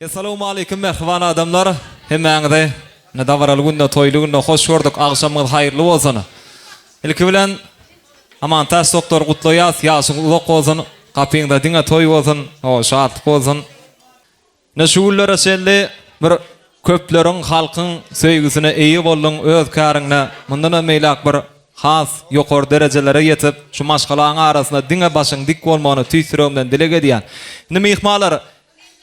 Essalawmaleýkim mähriban adamlar! Hemmäňizi ine dabaraly günde, toýly günde hoş gördük. Agşamyňyz haýyrly bolsun! Ilki bilen Amantäç doktory gutlaýas, ýaşyňyz uzak bolsun, gapyňyzda diňe toý bolsun, hawa şatlyk bolsun. Ine şu günlere çenli bir köpleriň, halkyň söýgüsine eýe bolduň öz käriňde. Mundanam beýläk bir has ýokary derejelere ýetip, şu maşgalaň arasynda diňe başyň dik bolmagyny tüýs ýüregimden dileg edýän. Indi myhmanlar,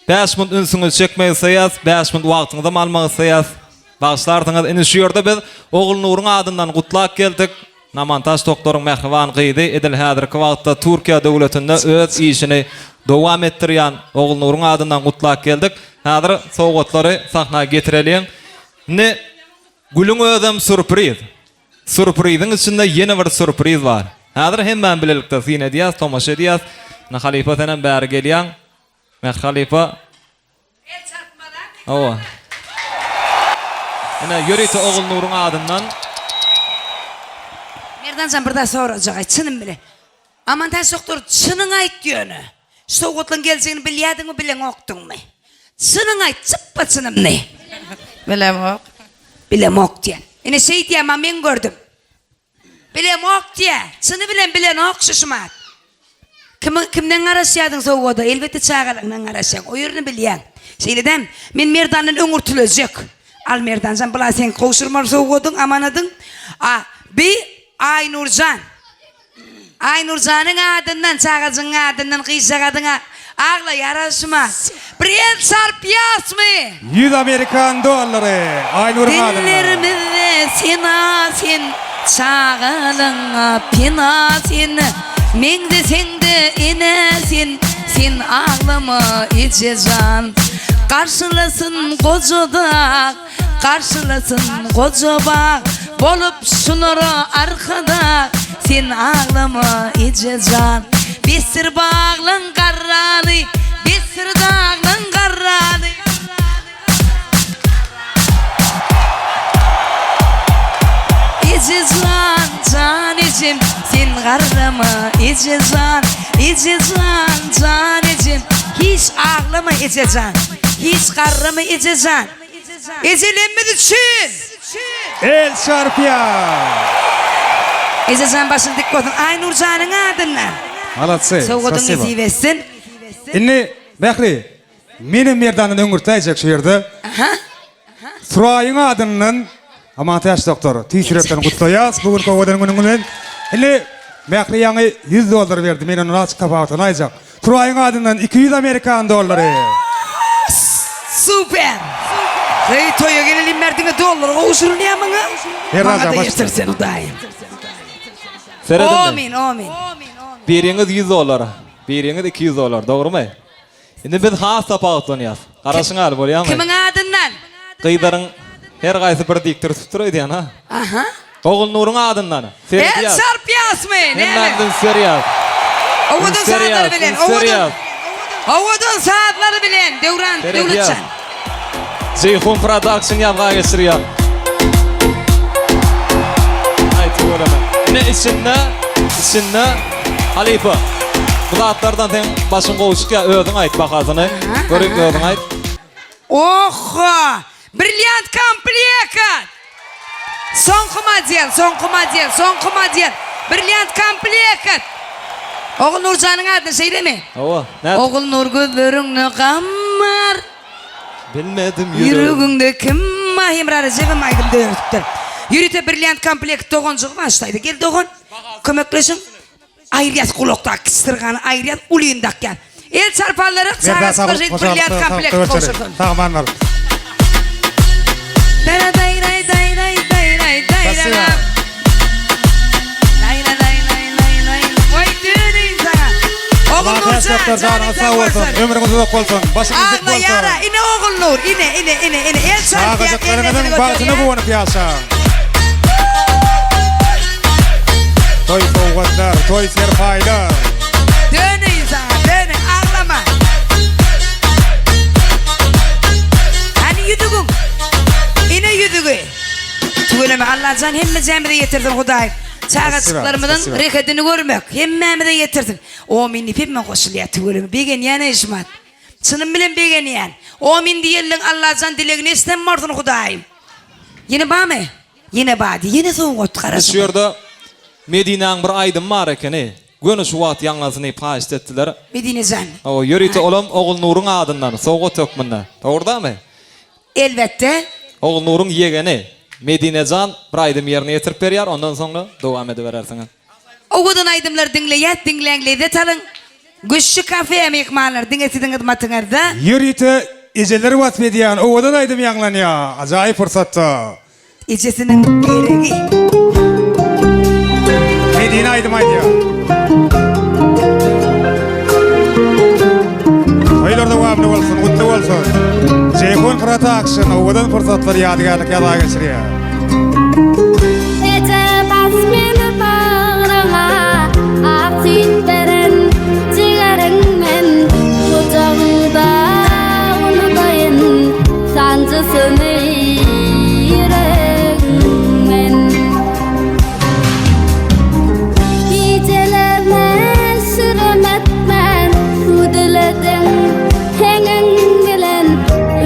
Bäş munt ünsüňizi çekmek isleýäs, bäş munt wagtyňyzam almak isleýäs. Bagyşlarsyňyz, indi şu ýerde biz Ogulnuryň adyndan gutlap geldik. Namantaş doktoryň mähriban gyzy edil häzirki wagtda Türkiýe döwletinde öz işini dowam etdirýän Ogulnuryň adyndan gutlap geldik. Häzir sowgatlary sahna getireliň. Indi gülüň özem sürpriz. Sürpriziň içinde ýene bir sürpriz bar. Häzir hemmämiz bilelikde syn edýäs, tomaşa edýäs. Indi halypa senem bäri gelýäň. Mähri halypa. El çarpmalar. Hawa. Ine ýörite Ogulnuryň adyndan. Merdanjan bir zat sorajagaý çynym bile. Amantäç doktor çynyňy aýt ýöne. Şu sowgatlaryň geljegini bilýädiňmi bileňokdyňmy? Çynyňy aýt çypba çynymny. Bilemok. Bilemok diýä. Ine şeýdýä ma men gördüm. Bilemok diýä. Çyny bilen bilenok şu şumat. Kimiň kimden garaşýardyň sowgada? Elbetde çagalaňdan garaşýaň. O ýerini bilýäň. Şeýle dämi? Men Merdandan öňürtilejek. Al Merdanjan, bula seň gowşurmaly sowgadyň, amanadyň. A, bi Aýnurjan. Aýnurjanyň adyndan, çagajygyň adyndan, gyzjagazyň Aglaýar-a şumat. Bir el çarpýasmy? 100 amerikan dollary Aýnuryň adyndan. Dillerimizde sena sen, Çagalaňa pena sen, Meňzeseň-de enä sen, Sen aglama eje jan. Garşylasyn goja dag, Garşylasyn goja bag, Bolup şulara arkadag, Sen aglama eje jan. Besdir baglaň garraly, Besdir daglaň garraly. Eje jan, jan ejem, sen garrama eje jan, Eje jan, jan ejem, hiç aglama eje jan, Hiç garrama eje jan. Ejelemmiz üçin! El çarpýar! Ejejan başyň dik bolsun Aýnurjanyň adyndan. Maladsy. Sowgadyň Spasibo. nesip etsin. Indi Mähri, menem Merdandan öňürtäýjek şu ýerde. Aha. Suraýyň adyndan Amantäç doktor, tüýs ýürekden gutlaýas bu günki owadan günüň bilen. Indi Mähri ýaňy 100 dollar berdi, men ondan azajyk tapawutlanaýjak. Suraýyň adyndan 200 amerikan dollary. Super! Heý toýa gelelim bär diňe dollar gowşurylýar maňa. Merdanjan Maňa-da başla. ýetir sen Hudaýym. Serediň. Omin, omin. Biriňiz 100 dollar, biriňiz 200 dollar, dogrumy? Indi biz has tapawutlanýas. Garaşyň aly bolýamy? Kimiň adyndan? Gyzlaryň her gaýsy bir dikdir tutupdyr öýdýän ha. Aha. Ogulnuryň adyndan. El Seredýäs. çarpýasmy? Näme? Hemmämiz üns berýäs. Owadan Üns sazlar berýäs, bilen, üns owadan. berýäs. Owadan sazlar bilen Döwran Seredýäs. Döwletjan. Jeýhun Production ýazga geçirýär. Aý tüweleme. Ine içinde, içinde halypa. Bu zatlardan seň başyň gowy çykýar, özüň aýt bahasyny. Görüp özüň aýt. Oho! Brilliant komplekt! Soňky model, soňky model, soňky model. Brilliant komplekt! Ogulnurjanyň adyna şeýlemi? Hawa, nätip? Ogulnur gözleriňde gam bar. Bilmedim ýüregim. Ýüregiňde kim bar? Hemra Rejebem aýdym döredipdir. Ýörite brilliant komplekt doganjygy başlaýdy. Gel dogan, kömekleşiň. Aýyrýas gulakdaky kiçi syrgany aýyrýas, ulyny dakýas. El çarpanlara Merdan çagajyklar saglyk, şeýdip brilliant hoşalykda, komplekt saglyk görüşeli. gowşursyn. Sag aman bol. Dara daý raý daý raý daý raý daý ra Spasibo. ra. Laý la laý laý laý laý. Waý döneýin saňa. Amantäç Ogulnur jan, doktor janyň janyňyz sag sag bolsun, bolsun. ömrüňiz uzak bolsun, başyňyz dik Agla ýara, bolsun. ine Ogulnur, ine, ine, ine, ine, el çarpýar, Çagajyklaryňyzyň ellerini bagtyna göterýär. guwanyp ýaşaň. Toý sowgatlar, toý serpaýlar. Döneýin saňa, döneýin, aglama. Hany ýüzügiň? Ine ýüzügi. Tüweleme Allajan hemmejämize ýetirsin Hudaýym. Çagajyklarymyzyň Spasiba. rehedini görmek hemmämize ýetirsin. Omyn diýip hemme goşulýar tüweleme. Begenýän-eý şumat. Çynym bilen begenýän. Omyn diýenleň Allajan dilegini eşden bolsun Hudaýym. Ýene bamy? Ýene ba diý. Ýene sowgat Şu garaşyň. ýerde Medinäň bir aýdymy bar ekeni. Göni şu wagt ýaňlansyn diýip haýyşt etdiler. Medinejan. Hawa, ýörite olam Ogulnuryň adyndan sowgat hökmünde. Dogry-damy? Elbetde. Ogulnuryň ýegeni Medinejan bir aýdym ýerine ýetirip berýär, ondan soňra dowam ediberersiňiz. Owadan aýdymlar diňleýäs diňläň lezzet alyň. Güşşi kafe myhmanlar diňe siziň hyzmatyňyzda. Ýörite ejeleri wasp edýän owadan aýdym ýaňlanýar ajaýyp pursatda. Ejesiniň geregi. Medine aýdym aýdýar. Toýlar dowamly bolsun, gutly bolsun. Jeýhun Production owadan pursatlary ýadygärlik ýazga geçirýär. Eje bas meni bagryňa, ak süýt beren jigeriň men. Gujagyňda unudaýyn sanjysyny ýüregiň men. Gijelerine şirin etmän, suw dilediň heňiň bilen.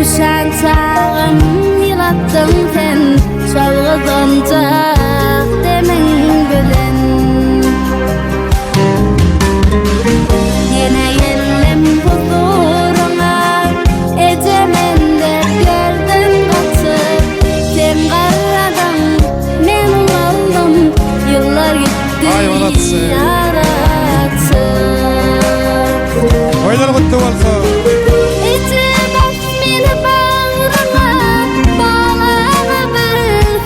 Üşän çagym ýylatdyň sen, şol gyzanjak demiň bilen. Ýene geldim huzuryňa, eje men dertlerden gaçyp. Sen garradyň, men ulaldym, ýyllar gitdi Aý, malatsy. ýara açyp. Toýlar gutly bolsun. Eje bas meni bagryňa, balaňa bir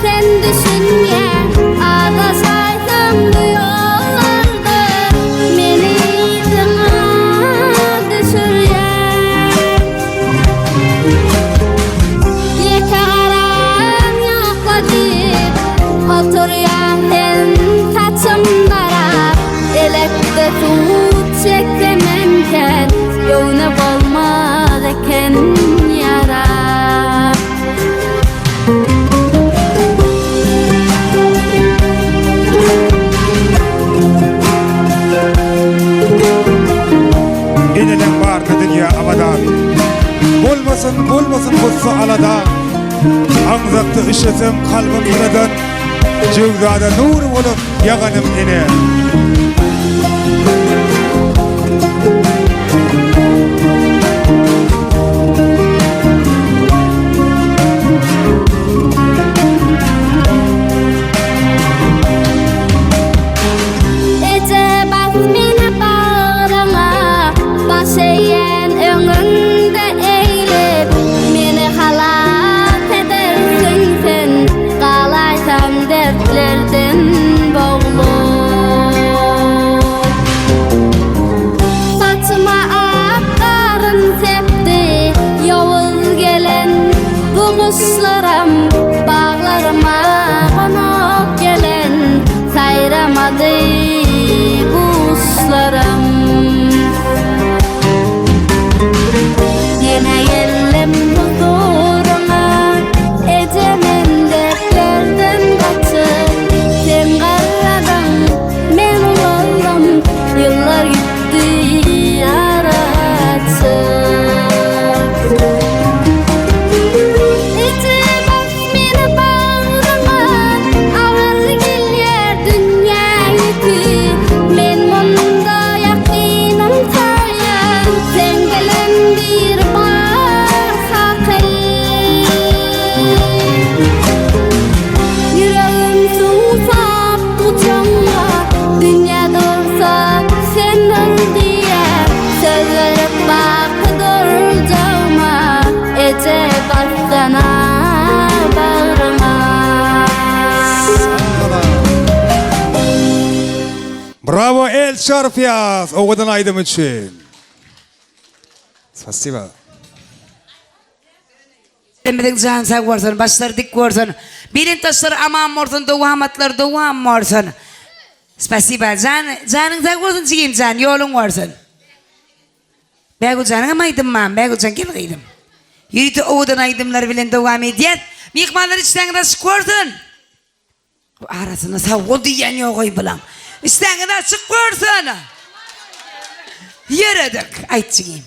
sen düşünýäň. Azaşaýsam bu ýollarda, meni yzyňa düşürýäň. Ýeke garam ýokla diýip, oturýaň sen saçym darap. Elekde tut çeksemem kän, göwne bolmaz eken ýarap. Eneleň baryna dünýä abadan. Bolmasyn, bolmasyn gussa alada. Aňzakda üşesem kalbym ýyladan. Jöwzada nur bolup ýaganym ene. Eje bas meni bagryňa, baş eýen öňüňde eglip, meni halas edersiň sen, galaýsam dertlerden boglup. Saçyma ak garyn sepdi, ýowuz gelen bu guşlaram, baglaryma gonak gelen saýramady guşlaram. Ýene geldim huzuryňa, eje men dertlerden gaçyp, sen garradyň, men ulaldym, ýyllar gitdi ýara açyp. Eje bas meni bagryňa, agyr gelýär dünýä ýüki, men munda ýakynym saýan, seň bilen bir bar haky. Ýüregim suwsap gujagyňa, dünýä dolsa sen ol diýýär, söz berip baky durjagyma, eje bassana bagryňa. Bravo el çarpýas owadan aýdym üçin. Spasiba. Hemmämiziň jany sag bolsun, başlary dik bolsun. Belent daşlar aman bolsun, dowamatlar dowam bolsun. Spasiba jan, janyň sag bolsun jigim jan, ýoluň bolsun. Bägül janyňam aýdym barmy? Bägül jan gel gyzym. Ýörite owadan aýdymlar bilen dowam edýäs. Myhmanlar içseňiz açyk bolsun. Arasynda sag bol diýýän ýogaý bulaň. Içseňiz açyk bolsun. Ýöredik. Aýt jigim.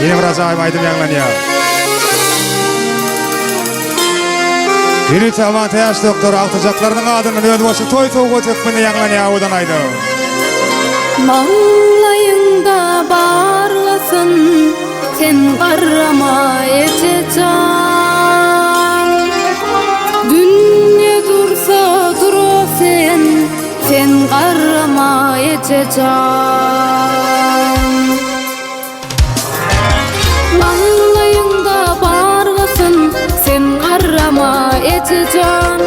Ýene bir ajaýyp aýdym ýaňlanýar. Ýörite Amantäç doktor agtyjaklarynyň adyndan özboluşly toý sowgaty hökmünde ýaňlanýar owadan aýdym. Maňlaýyňda barlasyn sen garrama eje jan. Dünýe dursa dur-a sen Sen garrama eje jan. Maňlaýyňda bargasyn sen garrama eje jan.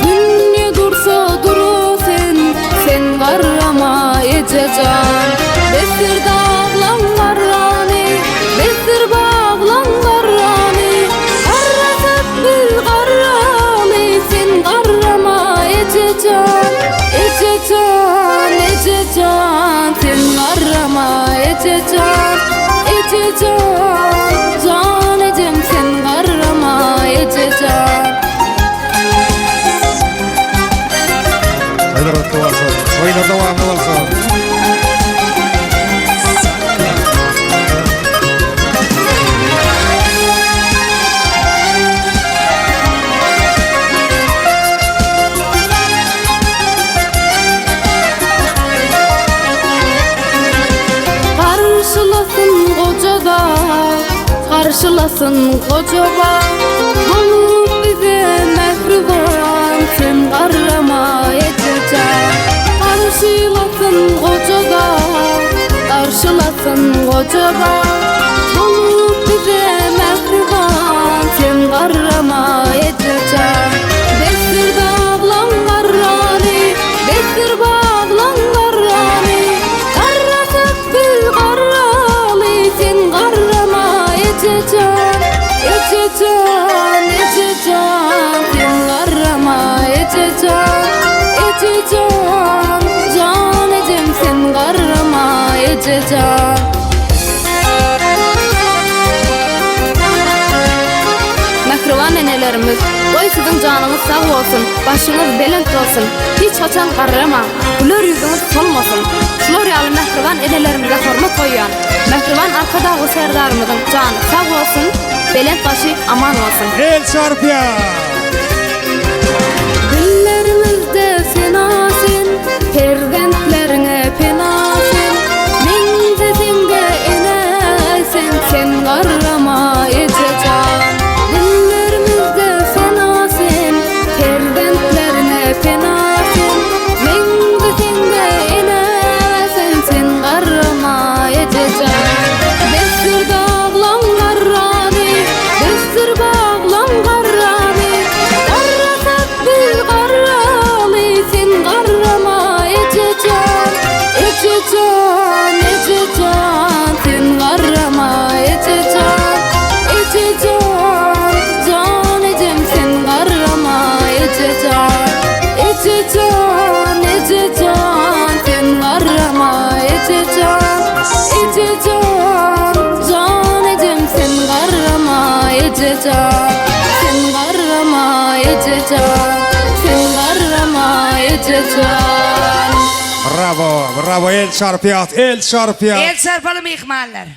Dünýe dursa dur-a sen, sen garrama eje jan. Besdir daglaň garrany, besdir baglaň garrany. Garrasak biz garraly, sen garrama eje jan. Eje jan, eje jan, sen garrama eje jan. Eje jan, jan ejem sen garrama eje jan. Toýlar gutly bolsun. Toýlar dowamly bolsun. Garşylasyn goja dag, garşylasyn goja bag, Bolup bize mähriban, sen garrama eje jan. Garşylasyn goja dag, garşylasyn goja bag, Bolup bize mähriban, sen garrama eje jan. Besdir daglaň garrany, besdir baglaň garrany, Garrasak biz garraly, sen garrama eje jan. Eje jan, eje jan, sen garrama eje jan. Eje jan, jan ejem sen garrama eje jan. Mähriban enelerimiz, goý siziň janyňyz sag bolsun, başyňyz belent bolsun, hiç haçan garramaň, güler ýüzüňiz solmasyn. Şular ýaly mähriban enelerimize hormat goýýan mähriban Arkadagly Serdarymyzyň jany sag bolsun, belent başy aman bolsun. El çarpýar. Dillerimizde sena sen, Perzentleriňe pena sen, Meňzeseňde enä sen, Sen garrama eje jan. Dillerimizde sena sen, Perzentleriňe pena sen, Meňzeseňde enä sen, Sen garrama eje jan. Besdir daglaň garrany, Besdir baglaň garrany, Garrasak biz garraly, Sen garrama eje jan. Eje jan, eje jan, Sen garrama eje jan. Eje jan, jan ejem, sen garrama eje jan. Eje jan, eje jan, sen garrama eje jan. Eje jan, jan ejem, sen garrama eje jan. Sen garrama eje jan, sen garrama eje jan. Bravo, bravo el çarpýas, el çarpýas. El çarpaly myhmanlar.